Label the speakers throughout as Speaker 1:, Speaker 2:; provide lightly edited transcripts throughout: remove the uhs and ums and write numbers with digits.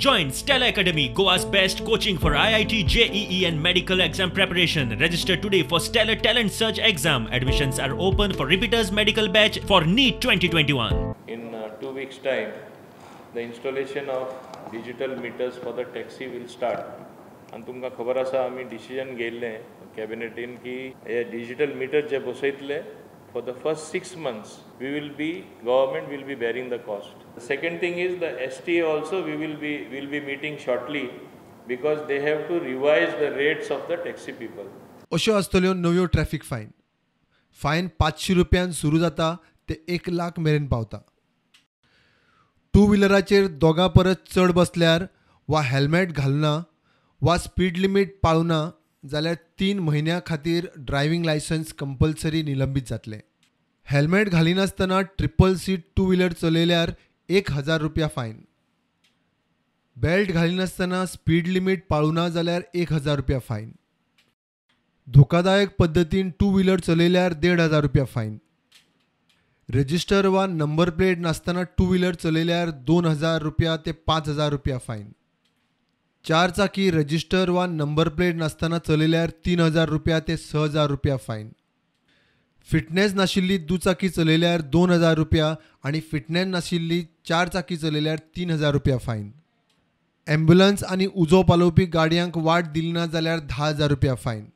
Speaker 1: Join Stellar Academy, Goa's best coaching for IIT, JEE and medical exam preparation. Register today for Stellar Talent Search exam. Admissions are open for repeaters medical batch for NEET 2021.
Speaker 2: In 2 weeks time, the installation of digital meters for the taxi will start. आनी तुमकां खबर आसा, आमी decision घेयल्लें कॅबिनेटीन की हे digital metre जे बसयतले for the first 6 months we will be, government will be bearing the cost. The second thing is the STA also we will be meeting shortly because they have to revise the rates of the taxi people.
Speaker 3: अश्यो आसतल्यो नव्यो traffic fine. Fine 500 रुपयान सुरू जाता ते 1 लाख मेरेन पावता. Two व्हिलराचेर दोगां परस चड बसल्यार वा हेल्मेट घालना वा स्पीड लिमीट पाळुना जाल्यार 3 म्हयन्यां खातीर ड्रायव्हिंग लायसन्स कंपल्सरी निलंबीत जातलें. हेल्मेट घालिनासतना ट्रिपल सीट टू व्हिलर चलयल्यार 1000 रुपया फायन. बेल्ट घालिनासतना स्पीड लिमीट पाळुना जाल्यार 1000 रुपया फायन. धोकादायक पद्दतीन टू व्हिलर चलयल्यार 1500 रुपया फायन. रजिस्टर वा नंबर प्लेट नासतना टू व्हिलर चलयल्यार 2000 रुपया ते 5000 रुपया फायन. 4 चाकी रजिस्टर वा नंबर प्लेट नासतना चलयल्यार 3000 रुपया ते 6000 रुपया फायन. फिटनेस नाशिल्ली दुचाकी चलयल्यार 2000 रुपया आनी फिटनेस नाशिल्ली 4 चाकी चलयल्यार 3000 रुपया फायन. ॲम्ब्युलन्स आनी उजो पालोवपी गाडयांक वाट दिली ना जाल्यार 10000 रुपया फायन.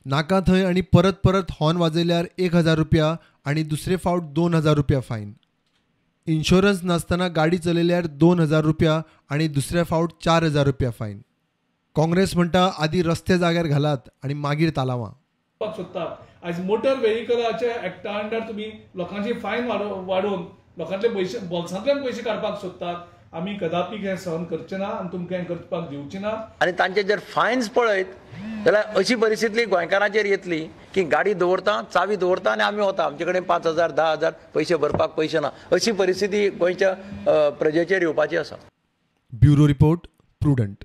Speaker 3: नाका थंय आनी परत परत हॉर्न वाजयल्यार 1000 रुपया आनी दुसरे फावट 2000 रुपया फायन. इन्शुरन्स नासतना गाडी चलयल्यार 2000 रुपया आनी दुसऱ्या फावट 4000 रुपया फायन. काँग्रेस म्हणटा आदी रस्ते जाग्यार घालात आनी मागीर तालावां
Speaker 4: सोदतात. आयज मोटर व्हेकलाच्या एक्टा अंडर तुमी लोकांची फायन वाडोवन लोकांतले पयशे बोल्सांतल्यान पयशे काडपाक सोदतात. आमी कदापी हें सहन करचे ना आनी तुमकां हें करपाक दिवचे ना.
Speaker 5: आनी तांचे जर फायन्स पळयत जाल्यार अशी परिस्थिती गोंयकारांचेर येतली की गाडी दवरता, चावी दवरता आनी आमी वता, आमचे कडेन 5000 10,000 पयशे भरपाक पयशे ना. अशी परिस्थिती गोंयच्या प्रजेचेर येवपाची आसा.
Speaker 3: Bureau report, Prudent.